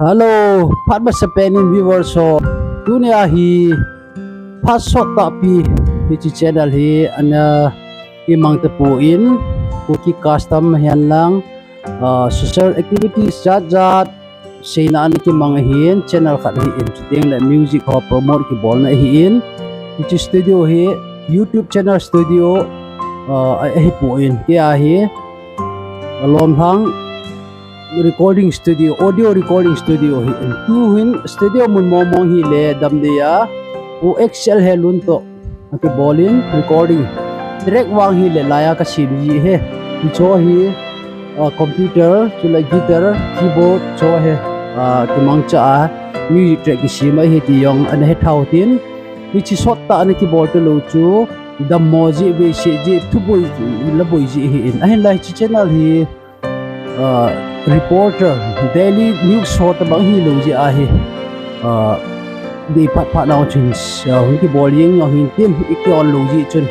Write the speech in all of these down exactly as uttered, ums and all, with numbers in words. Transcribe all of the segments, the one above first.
Hello, phat masapen in viewers ho. Tunia hi phat sot tahpi hiche channel hi ana kimang tapon, Kuki custom hihen lang, ah, social activities jat jat seina ana kimang ahin, channel khat ahin, chuteng le music ho promote kibolna ahin. Hiche studio hi YouTube channel studio, ah, ahipon, kei a hi, alom lang recording studio, audio recording studio ahin. Tuhin studio mun mong mong hile damdei a, Pu X L Helun toh akibol in recording. Track vang hile laiya kasem ji ahi. Hicho hi, ah, computer, chule guitar, keyboard, cho hi, ah, kimangcha a music track kisem ahi ti jong ana hetha utin. Hiche sot tah ana kibol talou chu dammo ji, beisei ji, thuboi, laboi ji ahin. Ahinla hiche channel hi, ah, reporter, daily news ho tabang hilou jeh ahi. Ah, dei phat phat nau chun, ah, hung kibol jeng jong hintin, i ki-on lou jeh chun.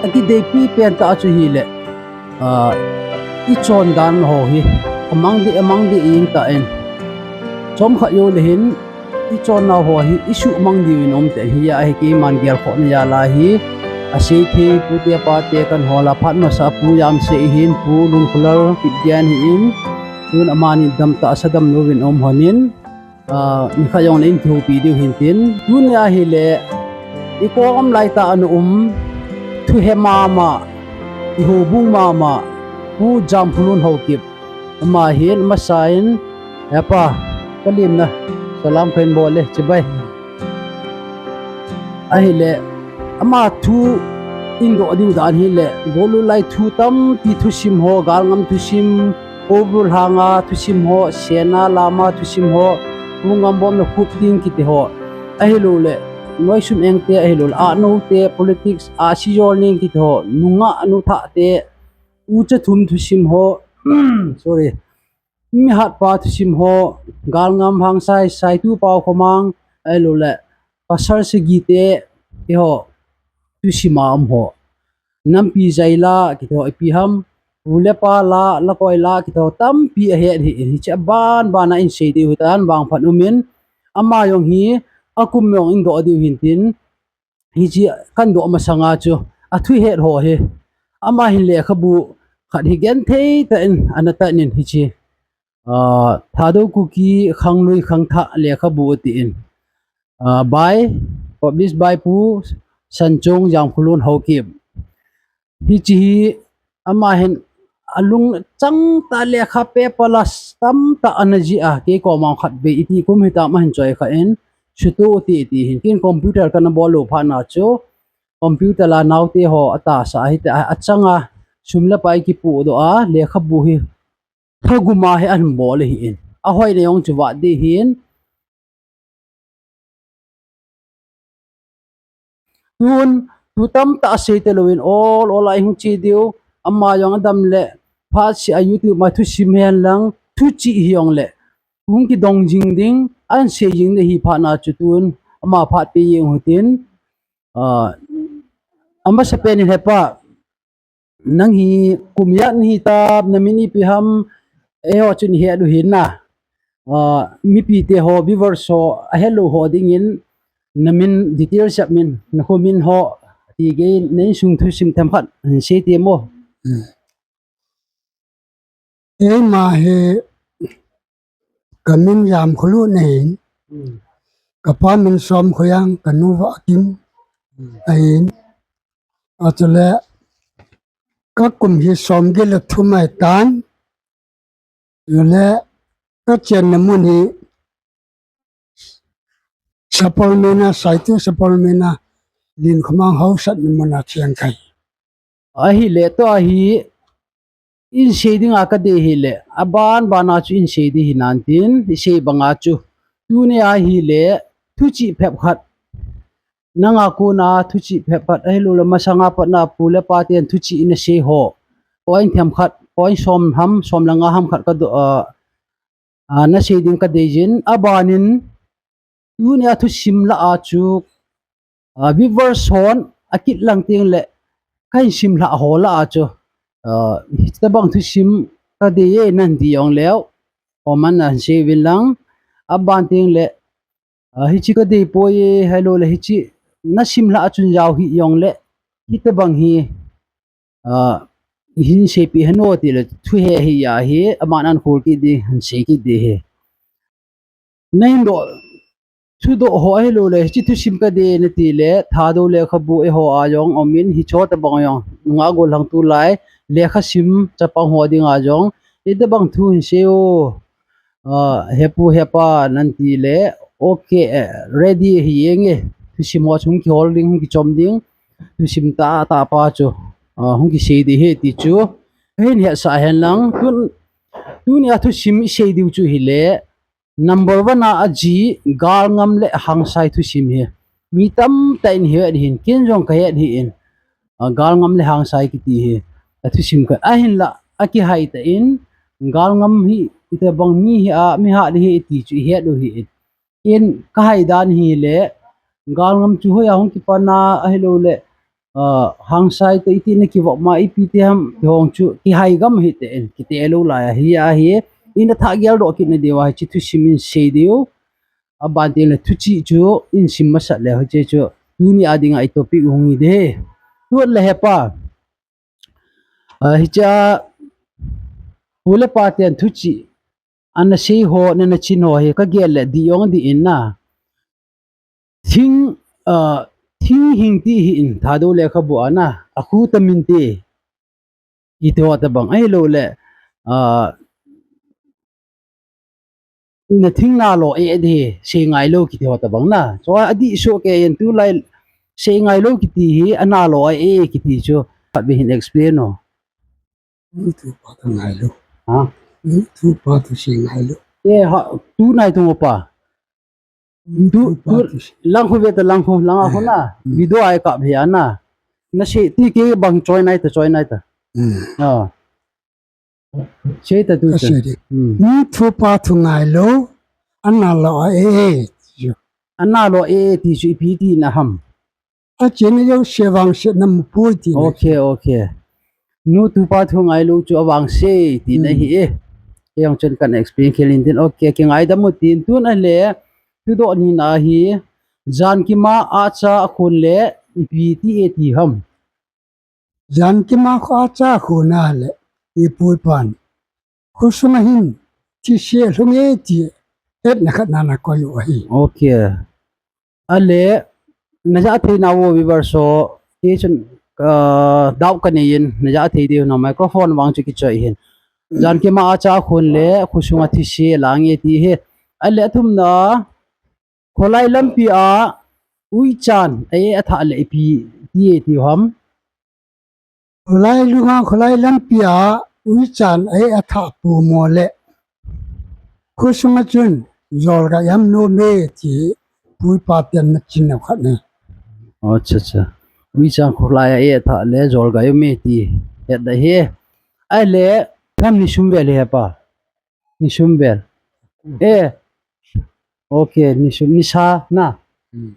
Akideipi pen tah chu hile, ah, ichon dan ho hi amang deh, amang deh jeng tan, chomkhat jou le hin ichon nau ho hi isuhmang diuvin um te hi ahi, keiman gelkhohna jal a hi. Aseithei pute pate kahin hol a, phat masa Pu Jamsei ahin, Pu Lungkholal Kipgen ahin, tun amani damtah sa damlouvin um lhonin, ah, nikhat jongle in kihoupi diu hintin. Tunia hile ikom laitah a ana um, thuhe mama, ihoubung mama, Pu Jamkholun Haokip. Ama hin, amasa in, hepa, kalemna salam kahin bol e, chibai. Ahile, ama thu in doh diu dan hile, golui lai thu tampi thusim ho, galngam thusim, Koubru lhanga thusim ho, Sena lama thusim ho, Pu Ngambomna Khupting kiti ho, ahilouleh Noisum Engte, ahilouleh Ahnoute, politics, Ahsijolneng kiti ho, nungah nuthahte, ucha thum thusim ho, sorry, mihatpa thusim ho, galngam Hangsai, Saitupao Khomang, ahilouleh pasal sagite, keiho thusim a um ho, nampi jai la kiti ho, ipi ham, u le pa la, lakoi la kiti ho tampi ahet ahin, hiche aban ban a in sei diu hitan, vangphat umin, ama jong hi akum jong in doh diu hintin, hiche kahin doh masanga chu athu het ho hi, ama hin lekhabu khat hi genthei tah in ana tan in hiche, ah, Thadou Kuki Khanglui Khangthah lekhabu atin, ah, by, published by Pu Sanchong Jamkholun Haokip. Hiche hi ama hin alung chang tah lekha paper la tamtah ana jih a, kei koma khatvei iti kum hitam ahin choi kha in, suto ati ati hin, ken computer kana bol lou phat na chu, computer la naote ho atahsa hita, achanga sum le pai kipohdoh a, lekhabu hi thagum a hi ahin bol ahin, ahoina jong chu vat ding ahin. Tun thu tamtah asei talouvin ol ol a ihung che diu, ama jong adam le phatseh a YouTube ma thusim hihen lang, thuchih hijongle hung kidong jing ding, ahin sei jing ding ahi phat na chu tun ama phat pe jeng u hitin, ah, amasapen in hepa, nang hi kum ijat nahi tam, namin ipi ham, eiho chun ihet u ahin na. Ah, mipite ho, viewers ho, ahelou ho dingin, namin details jep min, nakho min ho, ti gei, na insung thusim themkhat hin sei temo. Hmm. Keima hi kamin Jamkholun ahin. Hmm. Kapa min Somkhoijang, kanu Vakim. Hmm. Ahin. Achule kakum hi somget le thum ahitan. Chule kachenna mun hi Sapormeina, Saitu Sapormeina, Linkhomang haosatna mun a cheng kahi. Ahile tua hi in sei dinga kadei hile, aban ban a chu in sei ding hinantin, isei banga chu, tunia hile thuchih phep khat, nanga kona thuchih phep khat, ahilouleh masanga patna pu le paten thuchih nasei ho, point themkhat, point som ham, som le nga ham khat kadoh, ah, ah, nasei ding kadei jin, abanin, tunia thusim lah a chu, ah, viewers hon akit lang tengle kahin simlhah ho lah a chu, ah, hitobang thusim kadei e nan ti jongleu, comment a hin sei uvin lang. Aban teng le, ah, hichi kadei poi, hello le hichi nasim lha achun jao hi jongle, hitobang hi, ah, hin seipeh hen o ti le, thuhe hi ahi, aman ahin khol kit ding, ahin sei kit ding ahi. Nahin doh, thudoh ho ahilou le, hichi thusim kadei nati le, Thadou lekhabu eiho a jong umin, hiche tobang jong, nungah gollhang tulai, lekhasim chapang ho dinga jong, hitobang thu hin sei o, ah, hepu hepa nati le, okay, eh, ready hi jeng e, thusim ho chu hung kihol ding, hung kichom ding, thusim tahtah pa chu, ah, hung kisei ding ahi ti chu, hin hetsah hen lang, tun, tunia thusim isei diu chu hile, number one a aji, galngam le hangsai thusim ahi. Mi tamtah in het ahin, ken jong kahet ahin. Ah, galngam le hangsai kiti hi. Athusim khat ahinla, akihai tah in, galngam hi, itobang mi ahi a, mi hat ahi ti chu ihet u ahin. Ken kahai dan hile, galngam chu hoiya hung kipan a, ahilou le, ah, hangsai toh iti na kivop ma, ipi ti ham, ti hong chu, kihai gam ahi tah in, kiti lou lai ahi ahi, ina thah geldoh kit na diu ahi, hichi thusim in sei diu, aban teng le thuchih chu, in sim masat le, hiche chu, tunia dinga i topic hung hi ding ahi. Tuat le hepa, ah, hichea, pu le pa ten thuchih, ana sei ho, nana chin ho hi, kagel le, dih jong dih in na. Thing, ah, thinghing ti hi in, Thadou lekhabu a na, akhu tamin ti, iti ho tobang, ahilou le, ah, na thing nalo e di, sei ngailou kiti ho tobang na. So, adih soh kei in tulai, sei ngailou kiti hi, analo e kiti chu, khatvei hin explain o. Nutupa thu ngailou. Ha? Nutupa thu sei ngailou. Eh, ha, tunai tung pa. Tu, Nutupa tu, thu sei. Langkhu ve ta langkhu, langa khu na. Hmm. Video a ikap hi a na. Nasei ti kei bang choi nai ta, choi nai ta. Hmm. Ah. Sei ta tu ta. Asei di. Hmm. Nutupa thu ngailou, analo e, ti chu. Analo e, ti chu ipi tina ham. Achena jouse vangsetna mu poi tina. Okay, okay. Nutupa thu ngailou chu avangse tina hi e. Hmm. Kei jong chun kan explain khel in tin. Okay, kingaidam u tin tun ahile, thudoh nina hi, Jankima acha akhon le, ipi ti e ti ham. Jankima kho acha akhon a le, ipu ipan. Khosunga hin, thise alhung e ti, hetna khat na nakoi u ahi. Okay. Ale, najah thei nau viewers ho, kei chun, ah, doubt kanei in, najah thei diu na microphone vang chu kichoi hin. Jankima acha akhon le, khosunga thise alang e ti hi. Ale, athumna, kholai lampi a, uichan, a e athah le ipi, ti e ti ham. Kholai lunga kholai lampi a, uichan a e athah pomo le. Khosunga chun, jolgai ham nom e ti, pu ipa ten nachin nau khat ne. Acha, acha. Uichan kholai a e athah le, jolgai um e ti, het da hi. Ahile, tham ni sum vel hepa. Ni sum vel. Eh. Okay, ni sum, ni sa na. Hmm.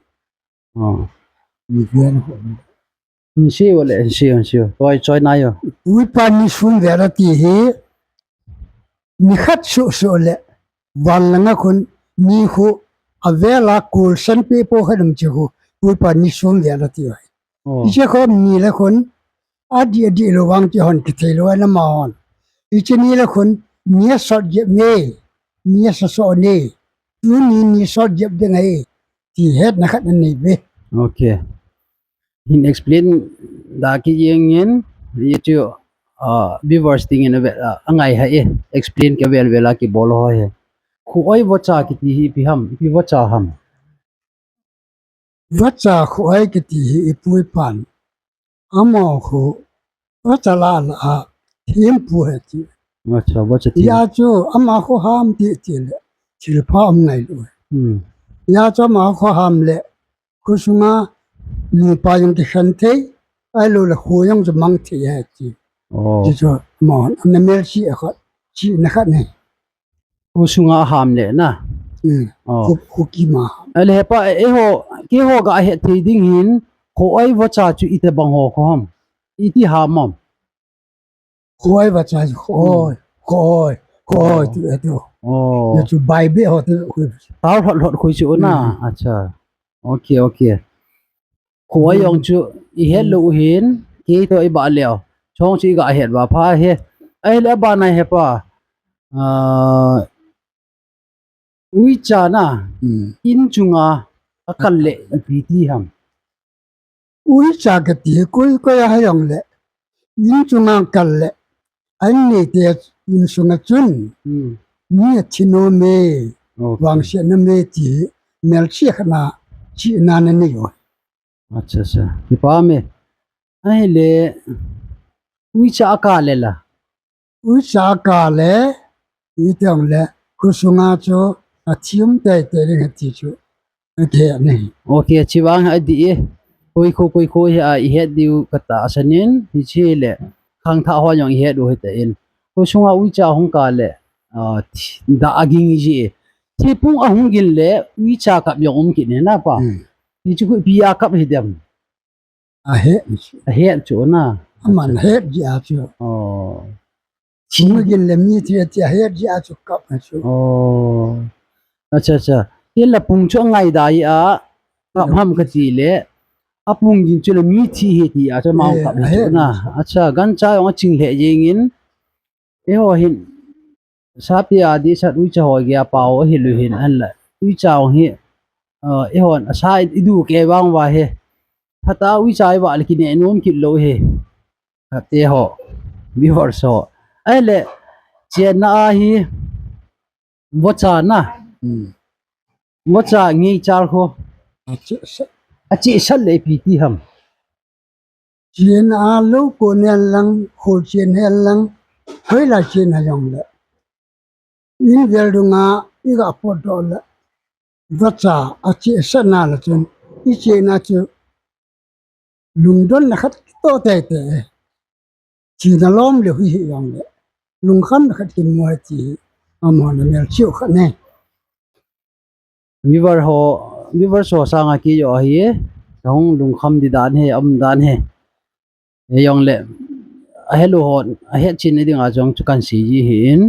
Oh. Ni vel. Ni si o le, ni si o, ni si o. Choi, choi nai o. Pu ipa ni sum vel ati hi. Ni khat suh suh le. Van langa khun, ni khu, avela kul san pe po khat um chi khu. Pu ipa ni sum vel ati o. Oh. Hiche khom ni le khun, adih adih lou vang ti hon kithei lou ana ma hon. Hiche ni le khun, ni asot jep ne, ni asa so ne, tuni ni sot jep ding ahi, ti hetna khat nanei ve. Okay. Hin explain da kit jeng in, hichu, ah, viewers dingin ave, ah, angai ha e, explain kei vel vel a kibol ho hi. Khuoi vocha kiti hi ipi ham, ipi vocha ham. Vacha khuoi kiti hi ipu ipan. Amaho khu, vacha la la a, thempu ahi ti. Vacha, vacha thempu. Hia chu, ama khu ham ti ti le, thilpha um ngai lou. Hmm. Hia chu ama khu ham le, khosunga, nupa jong kikhen thei, ahilou le khu jong chu mang thei ahi ti. Oh. Ti chu, amaho, ana melchih a khat, chihna khat ahi. Khosunga aham le na. Hmm. Oh. Khu, khu kima. Ale hepa, eiho, keiho ga het thei ding hin, khuoi vacha chu itobang ho kho ham. Iti ham ham. Khuoi vacha chu, khuoi, hmm, khuoi, Ko, oh, tu, tu. Oh. Ye chu Bible ho tu. Tao hot hot khui chu na. Hmm. Acha. Okay, okay. Ko, hmm, jong chu i het lou hin, kei toh i ba leo. Chong chu i ga het ba pha he. Ahile ba na he pa. Ah, uicha na, hmm, in chunga akal le ipi ti ham. Uicha kati koi koi a hijong le, in chunga kal le, an neite in sunga chun, hmm, mi athi nom e, okay, vangset nom e ti, melchih khat na, chihna na nei u. Acha, acha. Kipa me. Ahile, uicha akal le la. Uicha akal le, itong le, khosunga chu, athi um teitei ding ati chu, ake ne. Okay, chi vang adih e. Koi kho, koi kho hi a i het diu ka tahsan in, hichi le, khangthah ho jong i het u hite in. Khosunga uicha hung kal le, ah, thi, dah aging ji e. Thipung ahung gin le, uicha kap jong um kit ne na pa. Hmm. Hichu khu ipi a kap hi dem. Ahet. Ahet chu na. Aman ahet jeh a chu. Oh. Hung gin le mi thi ti ahet jeh a chu kap a chu. Oh. Acha, acha. Hinla pung chu angai da hi a. Kap ham kati le. Apung gin chu le mi thi hi ti a chu ma, eh, kap hi chu ahet na. Acha, gancha jong aching lheh jeng in. Eiho hin, sapi a dihsah uicha ho gei a pao ahil u hin, ahinla uicha hung hi, ah, eihon asa i du kei vang uva hi. Phatah a uicha i vah le kineh nom kit lou hi. Khat te ho, viewers ho. Ahile, chenna a hi, vocha na. Hmm. Vocha ngeichal kho. Achehsah. Achehsah le ipi ti ham. Chen a lou kon hen lang, kho chen hen lang, hoilai chen hijong le. In vel dunga i ga potdoh le. Vocha achehsah na le chun, i chenna chu lungdonna khat toh teitei. Chena lom le hui hijong le. Lungkhamna khat kimu a ti hi. Amahon amelchih u khat ne. Viewer ho, viewers ho sanga kei joh ahi, kahung lungkham di dan hi, um dan hi. Hijong le, ahet lou ho, ahet chet na dinga jong chu kan sei ji ahin.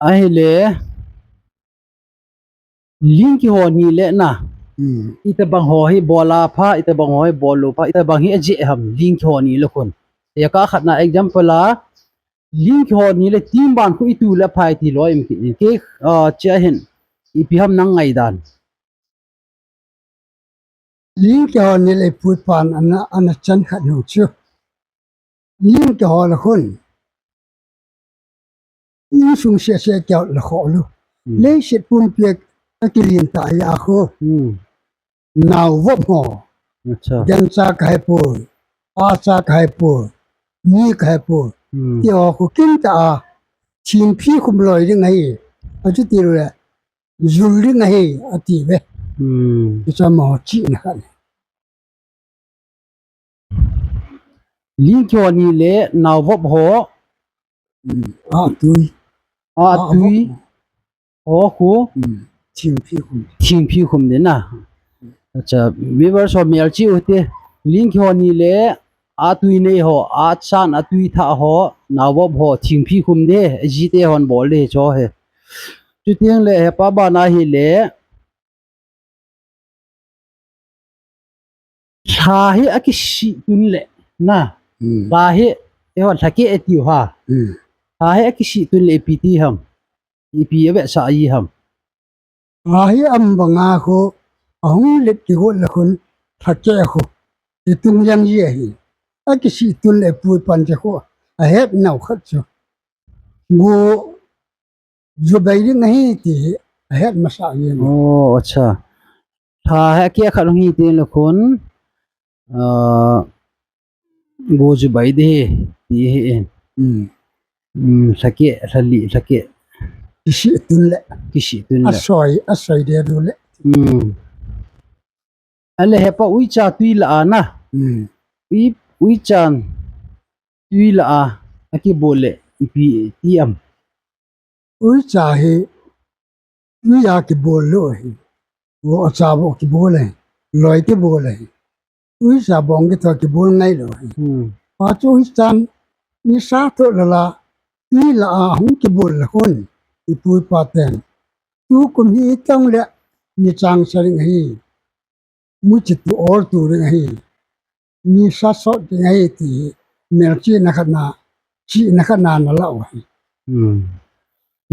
Ahile, ling kihon ni le na. Hmm. Itobang ho hi bol a pha, itobang ho hi bol lou pha, itobang hi ajeh ham, ling kihon ni le khun. Tia ka khat na example a, ling kihon ni le ting ban khu itu le phai ti loi um kit in. Kei, ah, chia hin, ipi ham nang ngaidan. Ling kihon ni le ipui pan ana, ana chan khat nu chu. Ling kihon le khun. Insung sese kihon le kho lou. Hmm. Leiset pumpi a kilin ta a khu. Hmm. Naovop ho. Acha. Gancha kahi poi, acha kahi poi, mi kahi poi. Hmm. Ti ho khu kinta a, thingphi khum loi ding ahi. Achuti le, jul ding ahi, ati ve. Hmm. Hichu amaho chihna khat. Ling kihon ni le naovop ho. Hmm. Atui. Atui. Ho khu. Hmm. Thingphi khum. Thingphi khum ding na. Acha, viewers ho melchih u hite. Ling kihon ni le, atui nei ho, asan atui thah ho, naovop ho, thingphi khum ding, jite hon bol ding chu hi. Chuteng le, hepa bana hile, lha hi akisih tun le, na. Hmm. Lha hi, eiho lhakeh atiu ha. Hmm. Lha hi akisih tun le ipi ti ham. Ipi avetsah ji ham. Lha hi um banga khu, ahung let kigot le khun, lhakeh khu, itung jeng ji ahi. Akisih tun le pui pan che khu, ahet nau khat chu. Go Jubai ding ahi ti hi ahet masa jeng. Oh, acha. Lha hi akeh khat hung hi teng le khun, ah, go jubai ding ahi ti hi in. Hmm. Hmm, lhakeh, lhali, lhakeh. Kisih tun le. Kisih tun le. Asoi, asoi ding du le. Hmm. Ahile hepa uicha tui la a na. Hmm. Ui, uicha tui la a, akibol le, ipi ti am. Uicha hi, tui a kibol lou ahi. Vo acha vo kibol ahi. Loi kibol ahi. Uicha bong kitoh kibol ngai lou ahi. Hmm. Pa chu uicha nisa toh la la. tui lah a hung kibol le khun, ipu ipa ten, tukum hi itong le, ni chang sa ding ahi, muchi tu ol tu ding ahi, ni sa sot ding ahi ti, melchihna khat na, chihna khat na na la u ahi. Hmm.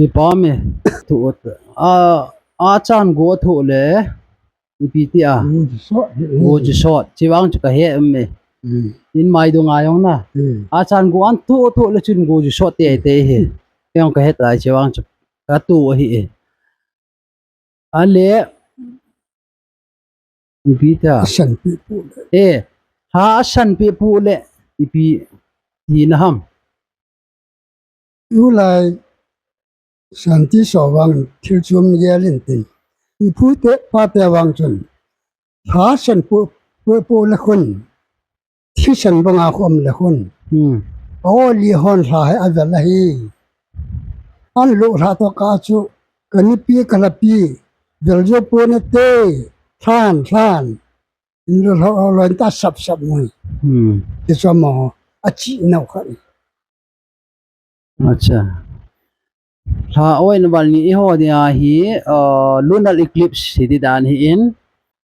Ipi ham e, thu ut. A, a chan go thu le, ipi ti a. Go ju sot, go ju sot. Chi vang chu ka he um e. Hmm. In mai do ngai ong na. Hmm. A chan go an thu thu le chun go ju sot te te he. Hmm. Kei ong ka he tai chi vang chu ka tu ahi e. A le, ipi ta. A san pi pu le. E, ha a san pi pu le, ipi ti na ham. Tulai Santi so vang thil chom ni gel in tin. Ipu te pa te vang chun. Tha san pu, pu, pu le khun. Thi san banga khom le khun. Hmm. O li hon hla he a vel ahi. An lo hla to ka chu. Ka ni pi ka la pi. Vel jo pu ne te. Than, than. In lo hla lo ta sap sap mo. Hmm. Ti so mo. A chi nau kha. Acha. Hla oi na bal ni i ho dia hi, uh, lunar eclipse hi di dan hi in.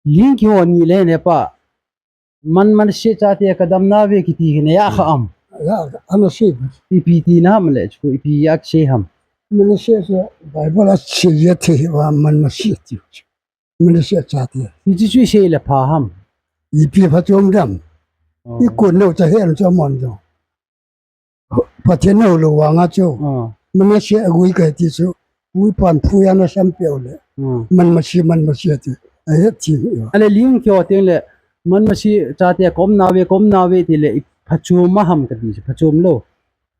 Ling ki ho ni le ne pa. Man man si cha te ka dam na ve ki ti ne ya kha am. Ya, ana si. Ipi ti na ma le chu ipi ya si ham. Man si se Bible a si ya te wa man ma si ti. Man si cha te. Ipi chu si le pa ham. Ipi pa chom dam. Oh. I kun no cha he an cha mon jo. Pathen no lo wa nga chu. Ah. Manasseh a gui ka ti chu. Ui pan phu ya na sam pe le. Ah. Man masi, man masi ti. A he ti. Ale ling kyo ting le. Man masi cha te kom na ve, kom na ve ti le. Phachom ma ham ka ti chu. Phachom lo.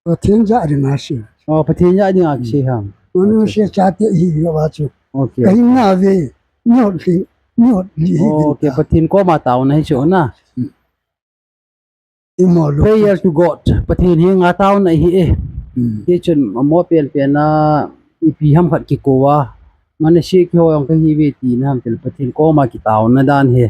Pathen ja ring a si. Oh, Pathen ja ring a si ham. Man masi cha te hi lo wa chu. Okay. Ka hin na ve. Nyot li. Nyot li. Okay, Pathen koma tao na hi chu na. Hmm. Prayer to God. Pathen hi nga tao na hi e. Hmm. Ti chun mo pen pen na ipi ham khat ki ko wa. Manasseh ki ho yong ka hi ve ti na ham til Pathen koma ki tao na dan he.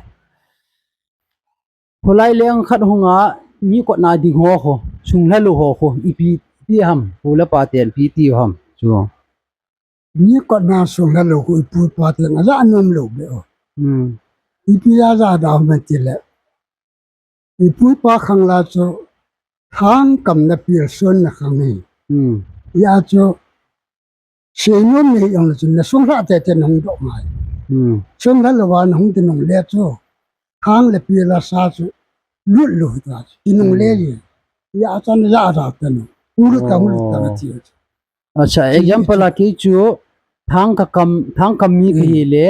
Kholai leng khat hunga mi kot na ding ho ho. Sung la lo ho ho. Ipi ti ham. Pu le pa ten pi ti ham. Chu. Mi kot na sung la lo ho ipu pa ten a la nom lo be o. Hmm. Ipi ya za da ham ti le. Ipu ipa khang la chu thang kam na pil sun na khang hi. Hmm. Ya chu sei nom nei ong la chu na sung la te te nong do ngai. Hmm. Sung la lo wa nong te nong le chu thang le pil la sa chu lut lu ta chu. I nong le ye. Ya chan ya ra ta no. Ulu ta ulu ta na chi. Acha, example a kei chu thang ka kam, thang kam mi ka hi le,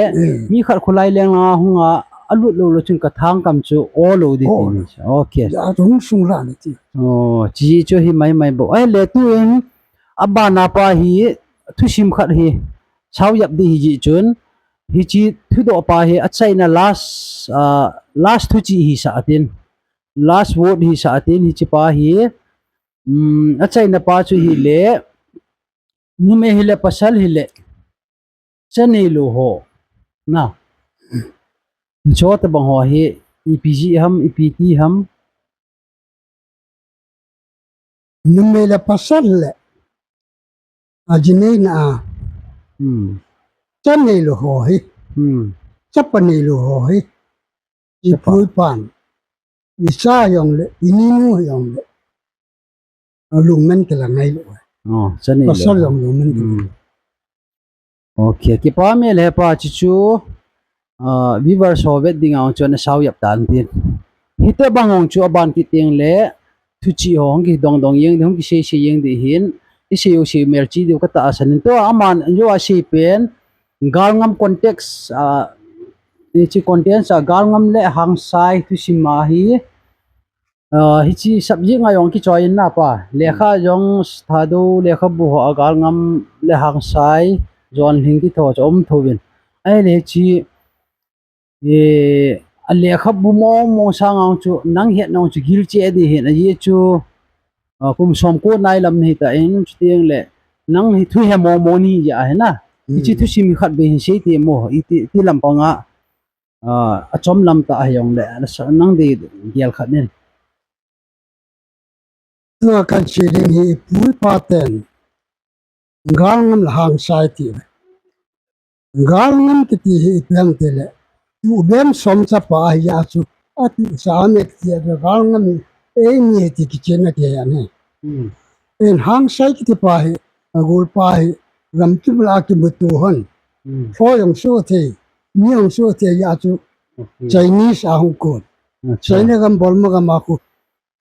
mi khat kholai leng a hung a, a lut lo lo chun ka thang kam chu o lo di ti. Okay. Ya, hung sung la na ti. Oh, chi chu hi mai mai bo. Ai le tu in, a bana pa hi, thusim khat hi, sao yap di hi ji chun, hi chi thudoh pa hi, a chaina last, ah, last thu chi hi sa atin. Last word hi sa atin, hi chi pa hi, Um, a chaina pa chu hi le, numei hi le, pasal hi le, cha nei lo ho. Na. Cho ta bang ho hi, ipi ji ham, ipi ti ham. Numei le pasal le. A ji nei na a. Hmm. Cha nei lo ho hi. Hmm. Chapa nei lo ho hi. Chapa. Ipu ipan. I cha yong le, i ninu yong le. A lungmen te la ngai lo. Oh, cha nei lo. Pasal yong lungmen te. Hmm. Okay, kipa me le pa chi chu, ah, viewers ho vet ding a ong chu na sao yap tan tin. Hite bang ong chu a ban ki teng le, thu chi ho hong ki dong dong yeng ding, hong ki sei sei yeng ding hin, i sei u sei mel chi diu ka ta a san in to, a man, yo a sei pen, gal ngam context, ah, i chi context a gal ngam le hang sai thu sim ma hi, Ah, hichi subject nga jong kichoi in na pa. Lekha jong Thadou, lekhabu ho a gal ngam le hang sai, jon hing ki tho cha um tho vin. Ai le chi, e, a lekhabu mong mong sang ang chu, nang het nong chu gil che di hin, a ye chu, ah, kum som ko nai lam ni ta in, chu tiang le, nang hi thu he mong mong ni ya he na. Hichi thu sim khat be hin sei ti mo, i ti, ti lam pa nga. Ah, a chom lam ta a jong le, na sa, nang di gel khat nin. Tua kan chi ding hi ipu ipa ten. Galngam le Hangsai ti. Galngam kiti hi ipi ham tile, tuben som chapa ahi a chu, atusa a met ti a chu galngam hi eimi ti kichen a kei ahi. Hmm. En Hangsai kiti pa hi, agol pa hi, gamtum lah a kimuto hon. Hmm. Lhoi jong so thei, mi jong so thei a chu, okay, Chinese a hung kon. Acha. China gam Burma gam a khu.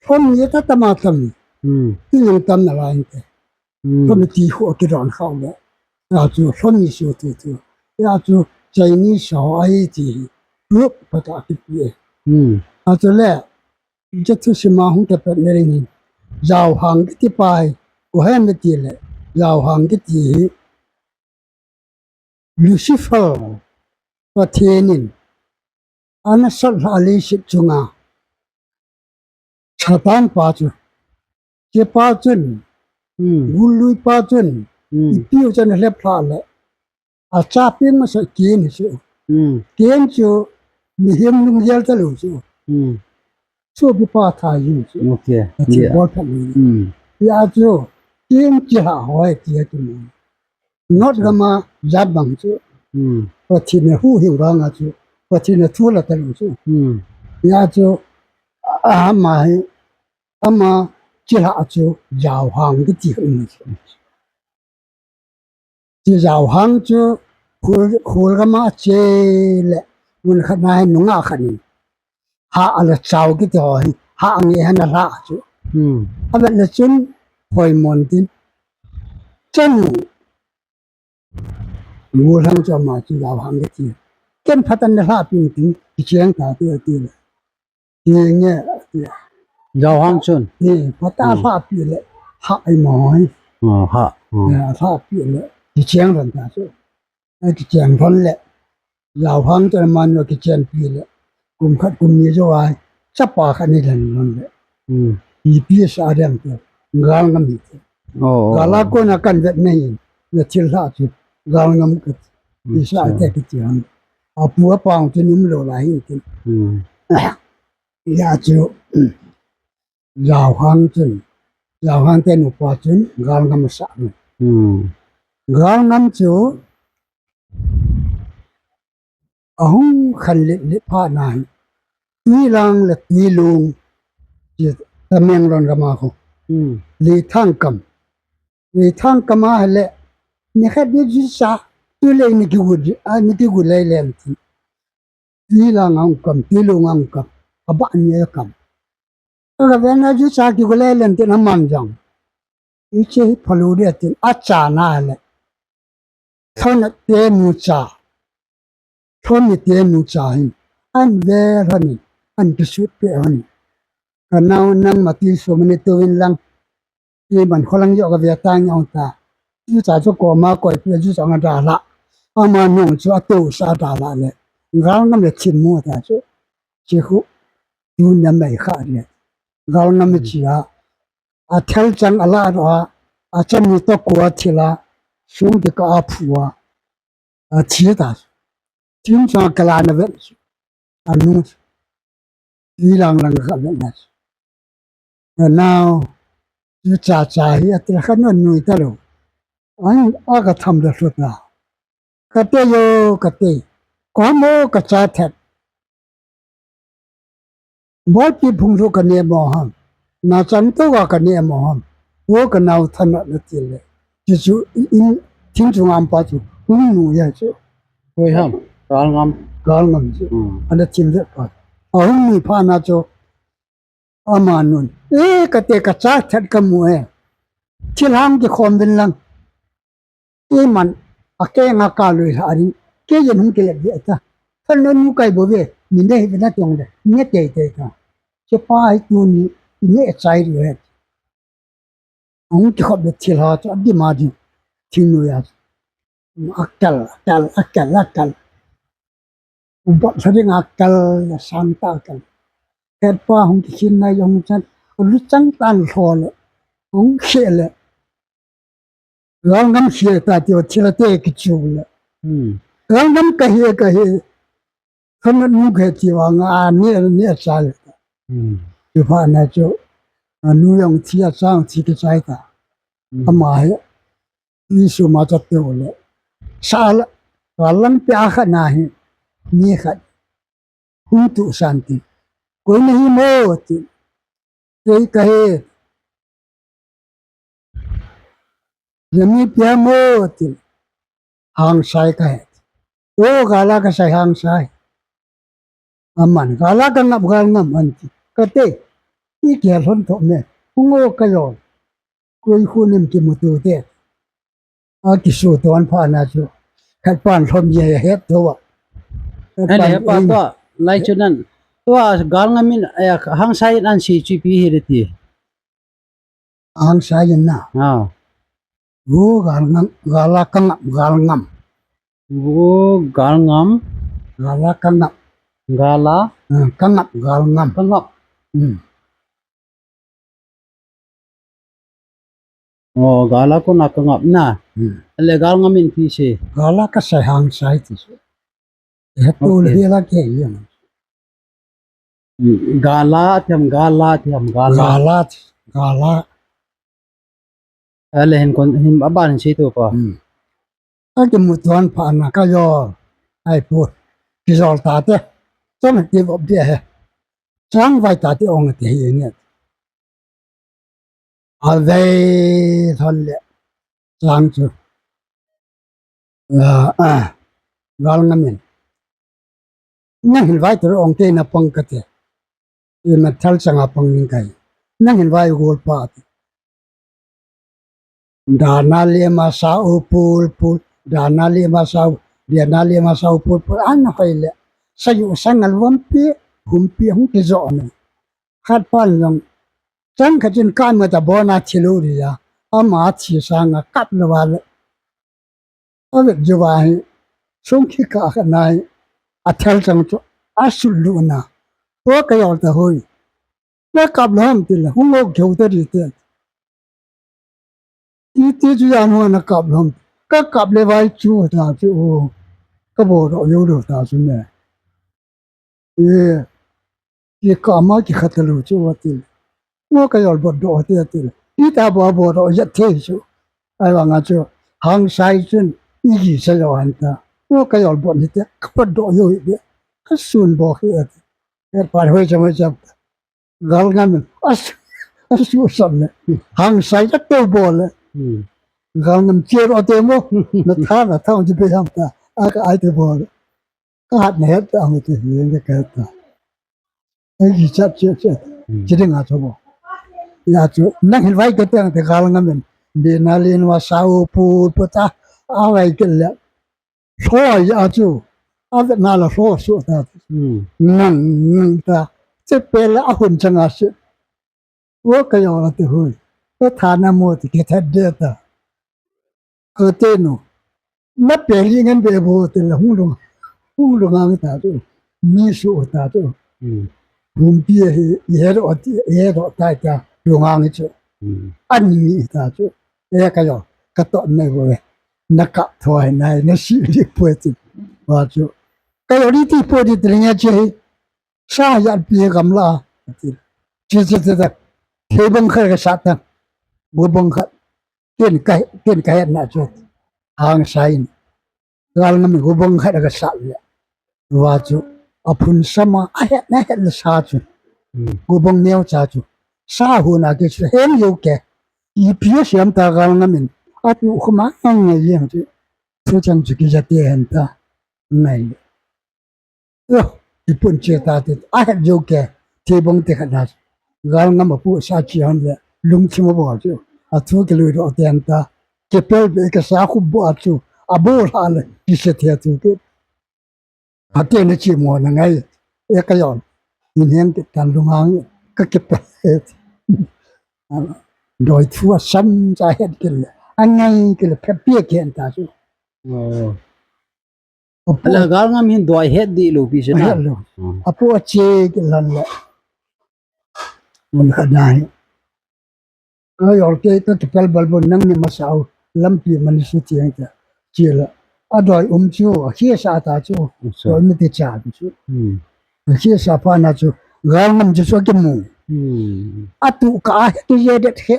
Lhomi a tam a tam. Hmm. Ti jong tam nalai inte. Hmm. Lhomi ti khu a kidon khau le. A chu lhomi so thei thei. A chu Chinese ho ahi ti hi. Group phat a kipe. Hmm. A chu le, hiche thusim a hung kipat na ding hin. Jaohang kiti pa hi. Koi ham itile. Jaohang kiti hi. Lucifer, Pathen in ana sat lha leiset chunga Satan pa chu, hiche pa chun, hmm, gul lui pa chun, hmm, ipi u chan a lhep lha le, achapi masa Cain hi chu. Hmm. Cain chu mihem lunggel talou chu. Hmm. Chu pi pa tha yu chu. Okay. Achi, yeah, bol phat ni. Hmm. Ya chu, Cain chu ha hoi ti a chu. North gam a jat bang chu. Hmm. Pathen in huhhing vang a chu. Pathen in thu la talou chu. Hmm. Ya chu, a, ama hi, ama chilhah chu Jaohang kiti um chu. Chi Jaohang chu khul, khul gam a che le mun khat na hin nungah khat in. Ha ala chao kiti ho hi, ha ange hana la chu. Hmm. Avet le chun, hoi mon tin. Chanu. Ngul hang chu ama chu Jaohang kiti. Ken phat ana lha pin tin, kicheng ta ti, ti le. Ti nge, ti. Jaohang chun. Ti, phat a, hmm, lha pi le, ha ai mo hai. Oh, ha. Oh. Eh, lha pi le, kicheng ran ta chu. Eh, kicheng ran le. Jaohang chu ama nu kichen pi le. Kum khat kum ni jou a, chapa khat ni lhen lon le. Hmm. Ipi sa dem chu, galngam hi chu. Oh. Gal a kona kavet na hin, na thil lha chu, galngam kati. Hmm, isa, acha, te kiti ham. Apu apa chu um lou lai hin tin. Hmm. Ya chu, Jaohang chun, Jaohang te nupa chun, galngam asa. Hmm. Galngam chu, ahung khan lit lit phat na hin, Twilang le Twilung, ti Tamenglong gam a khu. Hmm. Leithang kam. Leithang kam a hile, ni khat ni ji sa, tu le ni kigu, a, ni kigu lei len tin. Twilang a hung kam, Twilung a hung kam, abah ni a kam. Ka ve na ju cha kigu lei len tin aman jong. Hiche hi phalou ding tin acha na le. Thona te nu cha. Thona te nu cha hin. An ve lhon in, an kisut pe lhon in. Ka nao nangma ti so mani tu in lang. Ti man kholang jo ka ve ta nge ong ta. Ju cha chu koma koi pe ju cha nga da la. Ama nung chu a tu sa da la le. Galngam le thin mu ta chu. Chi khu. Tun ya mai kha le. Galngam chi a. A thel chang a la ro a. A chan ni to kua thila. Sung ti ka a phu a. A thi ta. Thin chang ka la na ve. A nu. Twilang lang ka ve na. Ka nao, ju cha cha hi a ti khan a nui ta lou. An a ka tham da hlut na. Ka te yo, ka te. Ko mo ka cha that. Bol pi phung lhu ka ne mo ham. Na chan to ka ka ne mo ham. Wo ka nao than na ti le. Ti chu in, in, thin chu ngam pa chu. Hung nu ya chu. Koi ham. Galngam. Galngam chu. Hmm. Ana thin ve pa. A hung nu pa na chu. Ama nun. E, ka te ka cha that ka mu e. Thil hang kikhom vin lang. E man, a ke nga ka lui ha ring. Ke yen hung kilet ve ta. Thal no nu kai bo ve. Ni ne hi ve na tong de. Ni ne tei tei ta. Che pa hi tu ni, ni ne chai ri he. Hung kikhop ve thil ha chu a dim a dim. Thing nu ya. A kal, a kal, a kal, a kal. Ubat sa ding a kal, a sang ta kal. Ket pa hung kikhin nai jong chan, lu chang tan lho le, hung khe le. Galngam khe ta ti thil a te kichu le. Hmm. Galngam ka he, ka he. Khan nu khe ti wa nga a ne, ne a cha le. Hmm. Ti pha na chu, a nu jong thi a cha jong thi kichai ta. Hmm. Ama he. Ni suma chat te ole. Sala, kalang pe a khat na hi. Ni khat. Hung tu san ti. Koi na hi mo ti. Kei ka he. Yami pia mo ti. Hang sai ka he. O gala ka sai hang sai. Aman, gala ka ngap gal ngam an ti. Ka te, i kia lhon tho me. Hung o ka yo. Koi khu nim ki mutu te. A ki su ton pha na chu. Khat pan lhom ye het tho wa. Khat Ai pan le pa in. To, lai chu nan. To a gal ngam in, eh, hang sai an si chi pi hi le ti. Ang sa yin na. Ah. Gu gal ngam, gala ka ngap, gal ngam. Gu gal ngam. Gala ka ngap. Gala. Ah, ka ngap, gal ngam. Ka ngap. Hmm. Oh, gala ko na ka ngap na. Hmm. Le gal ngam in ti se. Gala ka sai hang sai ti se. Eh, tu le Okay. Hi la ke yin. Hmm. Gala thiam, gala thiam, gala. Gala, gala. Ale hin kon, hin aban hin si tu ko. Hmm. A ki mu tuan pha na ka yo. Ai pu. Ki zol ta te. Chom ki vop dia he. Chang vai ta te ong te hi ne. A vei thon le. Chang chu. Ah, ah. Gal ngam in. Nang hin vai tu ong te na pang ka te. I na thal chang a pang ning kai. Nang hin vai gol pa te. Dana le ma sa u pul pul. Dana le ma sa u. Dana le ma sa u pul pul. An hoi le. Sa yu sa ngal vam pi. Hum pi hung ki zo ne. Khat pan long. Chang khat chin kan ma ta bona thi lu ri ya. Ama thi sang a kap lo wa le. A vet jo wa hi. Sung khi ka kha nai. A thal chang chu. A sul lu na. Tua ka yol ta hoi. Na kap lo ham ti le. Hung lo keu ta ri te. I ti chu yan hua na kap lom. Ka kap le vai chu ta chu o. Ka bo ro yo ro ta chu ne. E. Ki ka ma ki khat lo chu wa ti. Ngo ka yol bo do ti ti. I ta bo bo ro ya te chu. Ai wa nga chu. Hang sai chun. I gi sa yo han ta. Ngo ka yol bo ni te. Ka bo do yo i de. Ka sun bo hi a ti. E pa hoi cha ma cha. Gal ngam in. As, asu sam le. Hang sai ta to bol le. Hmm. Gal ngam che ro te mo. Na tha na tha ji pe ham ta. A ka ai te bol. Ka hat na het ta mo te hi ne ka ta. Ai ji chat che che. Hmm. Ji ding a to bo. Ya chu nang hin vai ka te te gal ngam in. Dena le wa sa u pu pu ta. A vai ke le. Hlo ya chu, a vet na la hlo su ta. Hmm. Ngang, ngang ta. Che pe la a hun chang a se. Wo ka yo la te hui. Ta tha na mo ti ke tha de ta. Ko te no. Na pe li ngan be bo te la hung lung. Hung lung ang ta tu. Mi su ta tu. Hmm. Hum pi he, he ro ti, he ro ta ta. Lung ang chu. Hmm. An mi ta chu. E ka yo, ka to ne bo e. Na ka tho hai nai, na si li po ti. Wa chu. Ka yo li ti po di tring ya che. Sa ya pi gam la. Ti. Che che che ta. Ke bong kha ka sa ta. Bo bong kha. Ken ka, ken ka ya na chu. Hang sai. Gal ngam in gu bong khat a ka sat le. Wa chu, a phun sama, a het na het le sa chu. Hmm. Gu bong neo cha chu. Sa hu na ke chu, hem yo ke. I pi a siam ta gal ngam in. A tu khuma ang ngai yang chu. Thu chang chu ki ja te hen ta. Ngai. Yo, i pun che ta te. A het yo ke. Te bong te khat na. Gal ngam a pu sa chi han le. Lung chi mo bo chu. A thu ki lui ro te hen ta. Kipel be ka sa khu bo a chu. A bo la le. Ki se the chu ke. A te na chi mo na ngai. E ka yon. Min hen ke tan lung ang. Ka kipel. Doi thu a sam cha het ke le. A ngai ke le phe pia ke hen ta chu. Oh. A pu Ala gal ngam hin doi het di lo pi se na. Het lo. Hmm. A pu a che ke lan le. Mun kha nai. Ka yol ke ka kipel bal bon nang ni ma sau. Lampi man su tiang ta. Che la. A doi um chu, a khia sa ta chu. Sa. Doi mi ti cha chu. Hmm. A khia sa pa na chu. Gal ngam chu so ke mu. Hmm. A tu ka a het ye det he.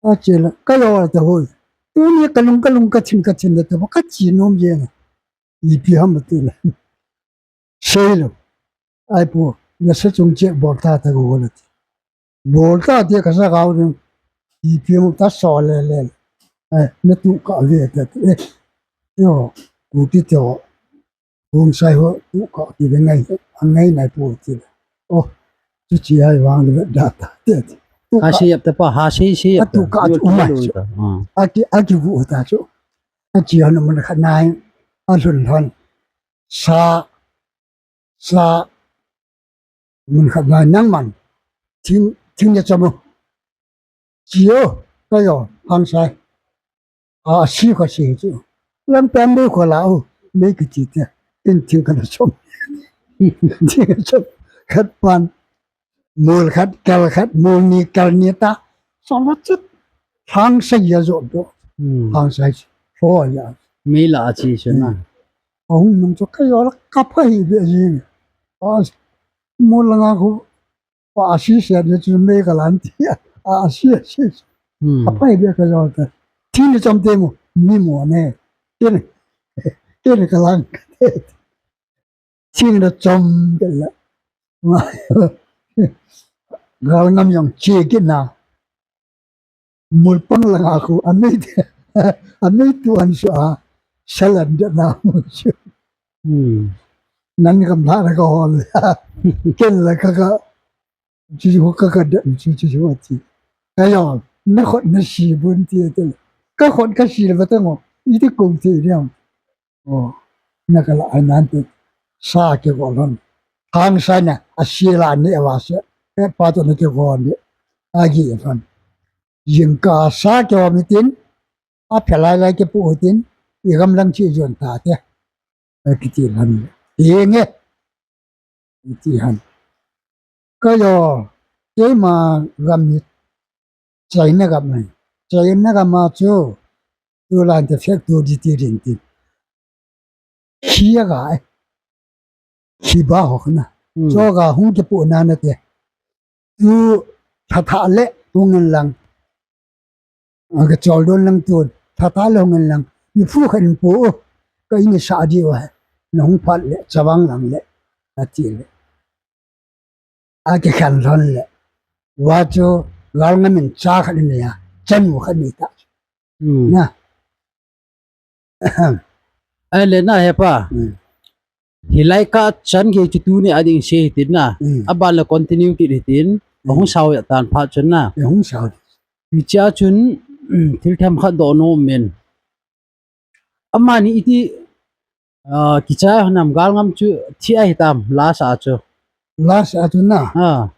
A che la, ka yo ta hoi. Tuni kalung kalung kachin kachin le taba kachi nom jeng. Ipi ham ati le. Seilou. Ai pu, nasa chung che bol ta ta go le. Bol ta ti kasa gao ding. Ipi mo ta so le le. Eh, natu ka ve ta. Eh, yo, ku ti to. Hung sai ho, tu ka ti ve ngai, ngai nai pu ti. Oh, tu chi ai vang le da ta. Ti. Tu Ha ka, se yap ta pa, ha se se a yap tu ta. Ka Yo tu mai tu chu. ta. Ah. Aki, aki vu ta chu. Achi han mun khat nai. A lhun lhon. Sa, sa, mun khat nai nang man. Thing, thing ya chamu. Chi o, ka yo, hang sai. A, si kho si chu. Lam tan de kho la u, me ki chi te. In thing ka na chom. Thing ka chom. Khat pan. Mol khat, kal khat, mol ni, kal ni ta. Sa la chut. Hang sai ya zo do. Hmm. Hang sai. Ho ya. Me la a chi chu na. Hmm. Ahung nung chu ka yo la ka pha hi be ji. A, mol la nga khu. Pa a si se de chu me ka lan ti. A, a si, a si. Hmm. A pha hi be ka yo ta. Thi ni chom te mo. Ni mo ne. Ke ne. Ke ne ka lan. Thing da chom ke la. Gal ngam jong che ke na. Mul pang la nga khu, a mei, a mei tu an su a, salan da na mu su. Hmm. Nan kam la da ka hol. Ken la ka ka, chi ho ka ka da, chi chi ho ti. Ka yo, na khot na si bun ti te. Ka khot ka si le ba ta ngo, i ti kong ti diam. Oh, na ka la ai nan te sa ke go lon. Hang sa na, a si la ni a wa se. E pa to ni ke go ni. A gi lon. Jing ka sa ke wa mi tin. A phe lai lai ke pu tin. I gam lang chi jon ta te. E ki ti lon. I nge. I ti han. Ka yo, keima gam ni China gam ni. China gam a chu, tu lan te fek tu di ti rin ti. Khi a ga, khi ba ho na. Hmm. Cho ga hung ke pu na na te. Tu tha tha le hung in lang. A ka chol don lang tu, tha tha le hung in lang. Ni phu khan pu, ka ini sa di wa. Na hung phat le, chavang lang le. A ti le. A ki khan lhon le. Wa chu gal ngam in cha khat ni ya. Chan mu khat ni ta. Hmm. Na. Ai le na he pa. Hmm. Hi lai ka chan ke chu tu ni a ding se hi tin na. Hmm. A ban le continue ki hi tin. Hmm. Hung sao ya tan pha chun na. Eh, hung sao. Hi cha chun, hmm, thil tham khat do no men. Amani iti, ah, kichai hanam gal ngam chu thi a hitam, last a chu. Last a chu na. Ah.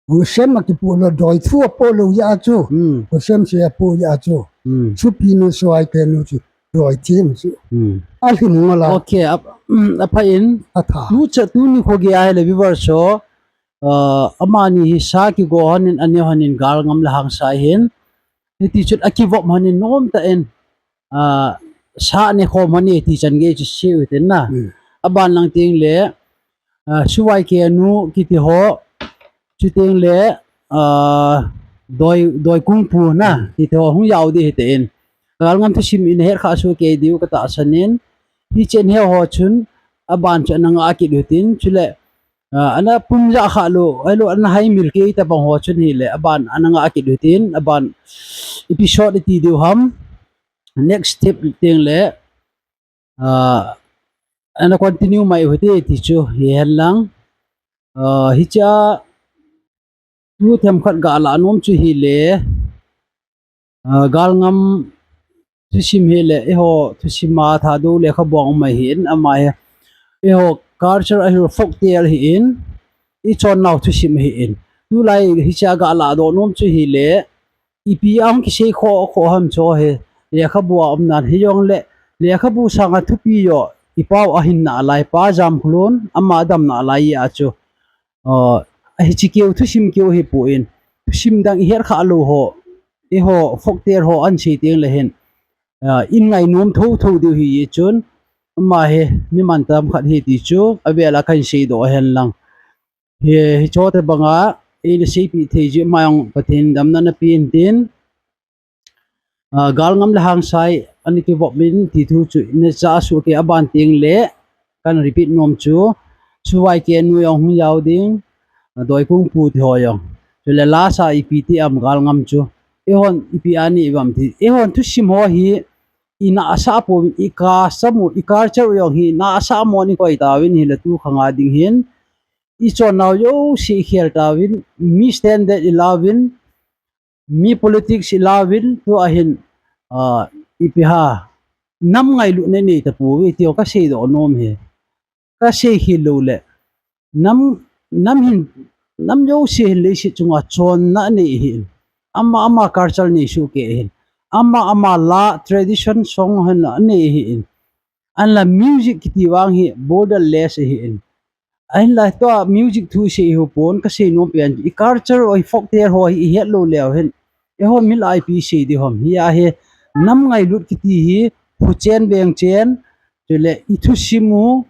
Husem a kipu lo doi thu a po lo ya chu. Hmm. Husem se a po ya chu. Hmm. Chu pi nu so ai ke nu chu. Doi thim chu. Hmm. A him ngo la. Okay, ap, hmm, apa in. A tha. Tu cha tu ni kho ge ai le viewers ho. Ah, amani hi sa kigo hanin, aneo hanin gal ngam le hang sa hin. Hiti chun a kivop hanin nom ta in. Ah, sa ne khom hani ti chan ge chu si u tin na. Hmm. A ban lang ting le, ah, suwai ke nu kiti ho, chu ting le, ah, doi, doi kung pu na, hmm, kiti ho hung yau di hi te in. Gal ngam thusim in her kha su ke diu ka ta sanin. Hi chen he ho chun, a ban chu na nga ki du tin, chu le, Ah, ana pum ja kha lo, ai lo, ana hai mil ke ta bang ho chun hi le, aban, ana nga ki du tin, aban episode ti diu ham, next step ting le, ah, ana continue mai u ti, ti chu, hi hen lang, ah, hi cha, tu them khat ga la nom chu hi le, Ah, gal ngam thusim hi le, eiho thusim a Thadou lekhabu a um ahi in, ama hi, eiho culture ahi, folk tale ahi in, i chon nau thusim ahi in. Tulai hi cha ga la do nom chu hi le, ipi ang kisei kho kho ham cho hi, lekhabu a um nan hi jong le, lekhabu sanga thupi jo, i pau ahin na lai, Pa Jamkhulun, ama dam na lai a chu. Ah, hichi keu, thusim keu hi pu in, thusim dang i her kha lo ho, eiho folk tale ho an sei ting le hin, ah, in ngai nom tho tho diu hi chun, ama hi mi man tam khat hi ti chu, a vela kan sei do hen lang. Hi, hi cho te banga, i le sei pi thei ji ma jong Pathen damna na pi in tin, Ah, Galngam le Hangsai, ani kivop min ti thu chu, neocha suh kei aban teng le, kan repeat nom chu, Suvaikenu jong hung jao ding, ah, Doikungpu ti ho jong. Chule last a ipi ti am Galngam chu. Eihon ipi ani vam ti. Eihon thusim ho hi, i nasa pon, i custom u, i culture u jong hi, nasa mo ni koi tauvin hi le tu khang a ding hin. I chonnau jouse i khel tauvin, mi standard i lauvin, mi politics i lauvin, tua hin, ah, ipi ham, nam ngailutna nei tapouve, ti ho ka seidoh nom e. Ka sei khel lou le. Nam, nam hin, nam jouse hin leiset chunga chonna nei ahin. Ama, ama culture nei soh kei ahin. Ama, ama la tradition song hin anei ahin. Ahinla music kiti vang hi borderless ahin. Ahinla tua music thu sei hih pon ka sei nom pen. I culture u, i folktale ho hi i het lou leu hen. Eiho milah a ipi sei ding ham. Hia hi nam ngailut kiti hi, khuchen bengchen, chule i thusim u,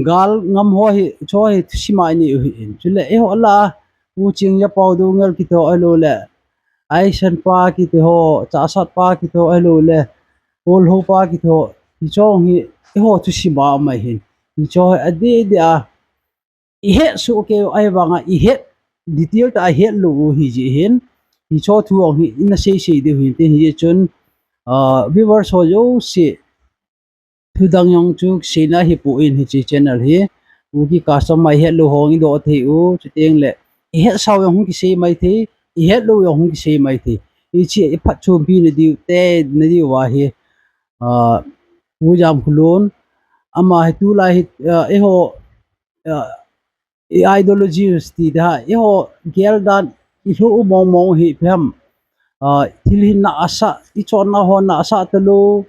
Galngam ho hi, chu hi thusim a i nei u ahin. Chule eiho lah a, Pu Chingjapau Doungel kiti ho ahilou le, Aisan pa kiti ho, Chahsat pa kiti ho ahilou le, Kolho pa kiti ho, hiche ho hi, eiho thusim a um ahin. Hiche ho hi adeh deh a, i het soh kei u ahivanga, i het, detail tah a i het lou u ahi jeh hin. Hiche ho thu ho hi, ina sei sei diu ahin, ti hi chun, ah, viewers ho jouse, thu dang jong chu seina hipon hiche channel hi. Kuki custom a i het lou ho i doh thei u, chuteng le. I het sau jong hung kisei mai thei, i het lou jong hung kisei mai thei. Hiche i phatchompi na diu, tei na diu ahi. Ah, Pu Jamkhulun, ama hi tulai hi, ah, eiho, ah, i ideologies ti ding ham, eiho gel dan i lhu u mong mong hi ipi ham. Ah, thil hi nasa, i chonna ho nasa talou,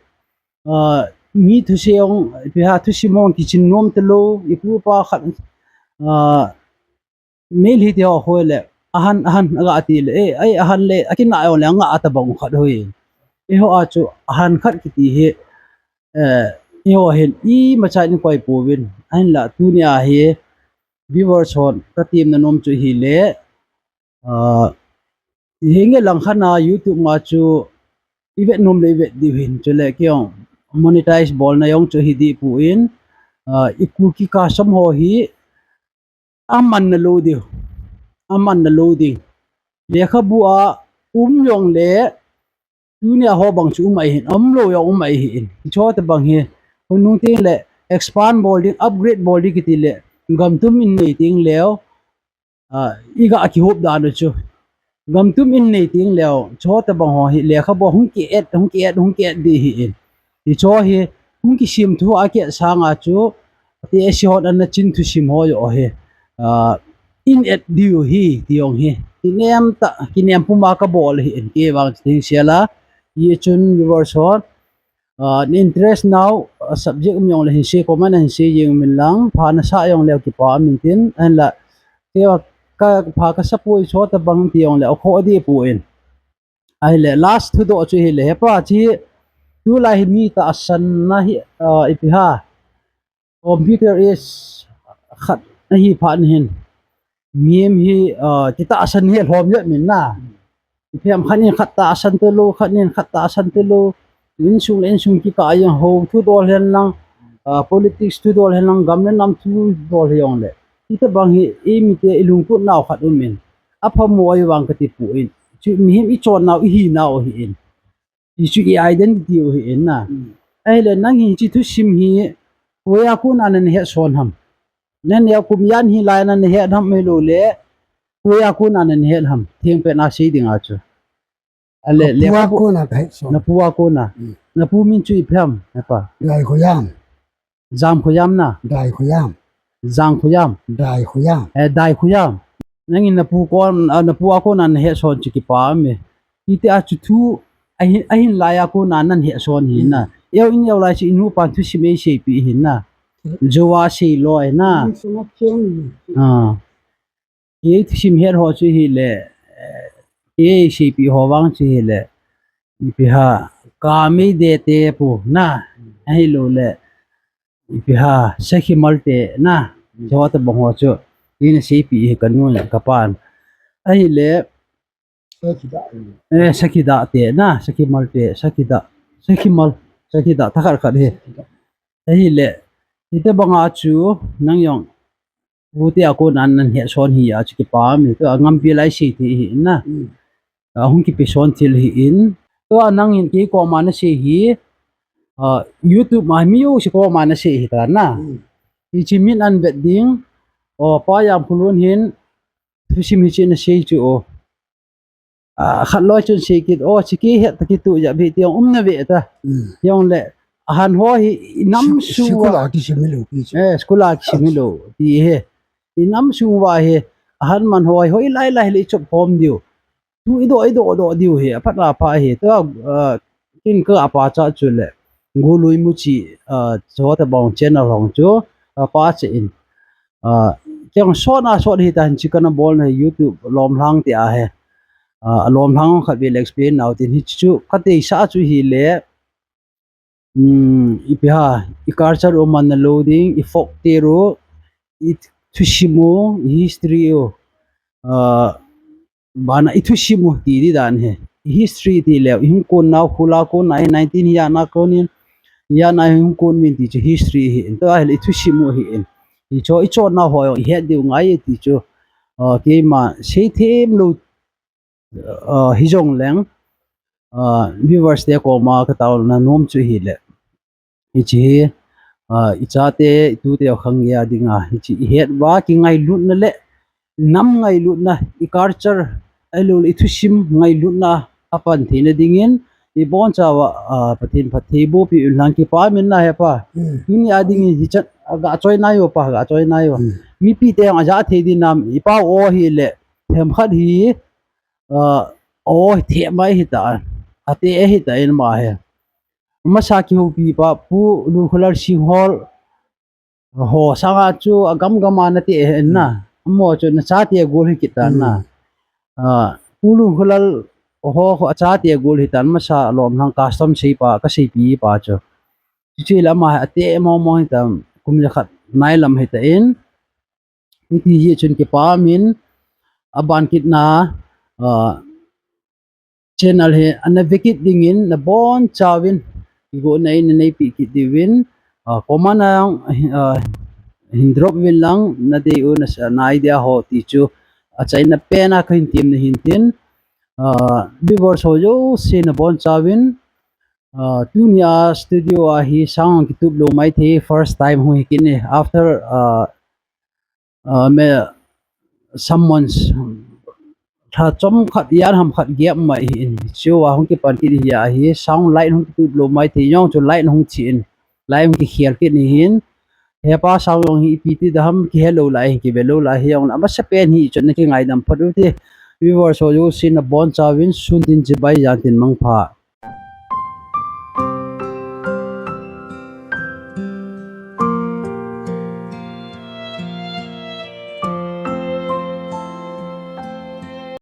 ah, mi thusei jong, ipi ham, thusim jong kichin nom talou, i pu pa khat, ah, Meitei te ho khu le, ahan, ahan, aga ti le, eh, ai, ahan le, akinah jong le, angah tabang khat ahi. Eiho a chu, ahan khat kiti hi, eh, eiho hin, imacha in koi pouvin, ahinla, tunia hi, viewers hon, ka temna nom chu hile, ah, hinge langkhat a YouTube ma chu, i vet nom le i vet diu ahin, chule kei jong, monetize bolna jong chu hi deh pon, ah, i Kuki custom ho hi, amanna lou diu. Amanna lou ding. Lekhabu a um jong le, tunia ho bang chu um ahin, aum lou jong um ahin. Hiche ho tabang hi, hun nung teng le, expand bol ding, upgrade bol ding kiti le, gamtum in nei teng leu, ah, i ga kihop dan u chu. Gamtum in nei teng leu, hiche ho tabang ho hi, lekhabu hung ki et, hung ki et, hung ki et ding ahin. Hiche ho hi, hung kisem thu a ki et sanga chu, ati e si hon ana chin thusim ho joh hi. Ah, in et diu ahi, ti jong hi. Kinem tah, kinem puma ka bol ahin, kei vang chu ting sela. Hichun viewers hon, ah, na interest nau, ah, subject um jong le hin sei, comment a hin sei jeng un lang, pha na sa jong le kipa um in tin, ahinla, kei va ka pha ka sa poi hiche ho tabang ti jong le, akhoh deh pon. Ahile, last thudoh chu hile, hepa chi, tulai hi mi tahsan na hi, ah, ipi ham. Computer age khat ahi phat in hin. Mihem hi, ah, kitahsan hi lhom jep min na. Ipi ham khat in khat tahsan talou, khat in khat tahsan talou. Insung le insung kikah jeng ho thudol hen lang, ah, politics thudol hen lang, gam le nam thudol hi jong le. Hitabang hi, i mite i lungput nau khat um in. Apha mo ahi vang kati pon. Chu mihem i chonnau i hinau ahin. Hichu i identity u ahin na. Hmm. Ahile nang hiche thusim hi, koi a kona na na hetson ham. Na neo kum jan hilai na na het ham ahilou le, koi a kona na na het ham. Thengpen a sei ding a chu. Ale, na pu a kona ka hetson. Na pu a kona. Hmm. Na pu min chu ipi ham, hepa. Daikhoyam. Jamkhoyam na? Daikhoyam. Jangkhoyam. Daikhoyam. Eh, Daikhoyam. Nangin na pu kon, ah, na pu a kona na hetson chu kipa um e. Hiti a chu thu, ahin, ahin lai a kona na na hetson ahi na. Hmm. Eo in eo lai chu i nupa thusim eiseipeh ahi na. Hmm. Jou a sei lou ahi na. Hmm, suma chen. Ah. Kei thusim het ho chu hile, eh, kei seipeh ho vang chu hile, ipi ham, ka mei de te pu na, ahilou le, ipi ham, sakhi mal te na, hiche ho tabang ho chu, kei na seipeh ahi ka nu le ka pan. Ahile, Eh, sakhi dah te na, sakhi mal te, sakhi dah, sakhi mal, sakhi dah, thakhat khat hi. Ahile, hiti banga chu, nang jong, ute a kon an nan he son hi a chu kipa mi, tua ngampi lai sei thei hi na. A hung kipe son thil hi in. Tua nangin kei koma na sei hi, YouTube ma mi u si koma na sei hi ta na. Hichi min an vet ding, o pa jam phulun hin, thusim hichi na sei chu o. Khat loi chun sei kit, o, chiki het ta kitu ja bi ti jong um na ve ta. Jong le, ahan ho hi, i nam sung school a kisim lo pi chu. Eh, school a kisim lo ti he. I nam sung va he, ahan man ho hi, hoi lai lai le i chop khom diu. Tu i do, i do, do diu he, aphat a pha he. Tua, kin ka apa cha chu le. Gului mu chi, cho ta bong channel hong chu, apa che in. Keng sot a sot hi ta hin chi kana bol na YouTube lom hlang ti a he. Lom hlang khat vel explain nau tin hi chu ka te sa chu hi le, ipi ha, i culture u man na lo ding, i folk te ru, i thusim u, i history u. Bana i thusim u ti di dan he. I history ti le, i hung kon nau khula kon na, nineteen hi a na kon in, hi a na hung kon min ti chu history hi in. Tua hi le i thusim u hi in. Hi cho, i cho nau ho i het diu ngai ti chu. Keima sei them lo, hi jong leng, viewers te koma ka tao na nom chu hi le. Hichi hi, i chate, i tute o khang ya dinga, hichi i het va ki ngailut na le, nam ngailut na, i culture, ai lo le i thusim ngailut na, a pan thei na dingin, i bon cha va, Pathen phat thei bo pi u lang kipa min na he pa. Tuni a dingin hi chan, a ga choi na yo pa, ga choi na yo. Mipi te ang a ja thei din nam, i pa o hi le, them khat hi, o the mai hi ta, a te hi ta in ma he. Masa kihoupi pa Pu Lungkhulal Singhol, ho sanga chu a gam gam a na te he na. Amo chu na chate gol hi kit ta na. Pu Lungkhulal ho, ho a chate gol hi ta na masa lom hlang custom sei pa, ka seipi pa chu. Chu chu le ama a te mo mo hi ta kum le khat nai lam hi ta in. Hiti hi chun kipa min a ban kit na, channel hi ana ve kit dingin na bon chauvin, i go na in na nei pi kit diuvin, comment a, hin drop vin lang na dei u na sa, na idea ho ti chu, a chaina pen a ka hin tim na hin tin, viewers ho jouse na bon chauvin, tuni a studio a hi sound kitup lo mai thei first time hu hi kit ni after, me summons. Tha chom khat, yan ham khat gap mai hi in. Chu a hung kipan kit hi a hi, sound light hung kitup lo mai thei jong chu light hung chi in. Light hung kikhel kit ni hin. He pa sound jong hi ipi ti da ham kihe lo lai, kive lo lai hi jong. Ama sa pen hi chun na kingaidam phat u ti. Viewers ho jouse na bon chauvin sun tin chibai jan tin mangpha.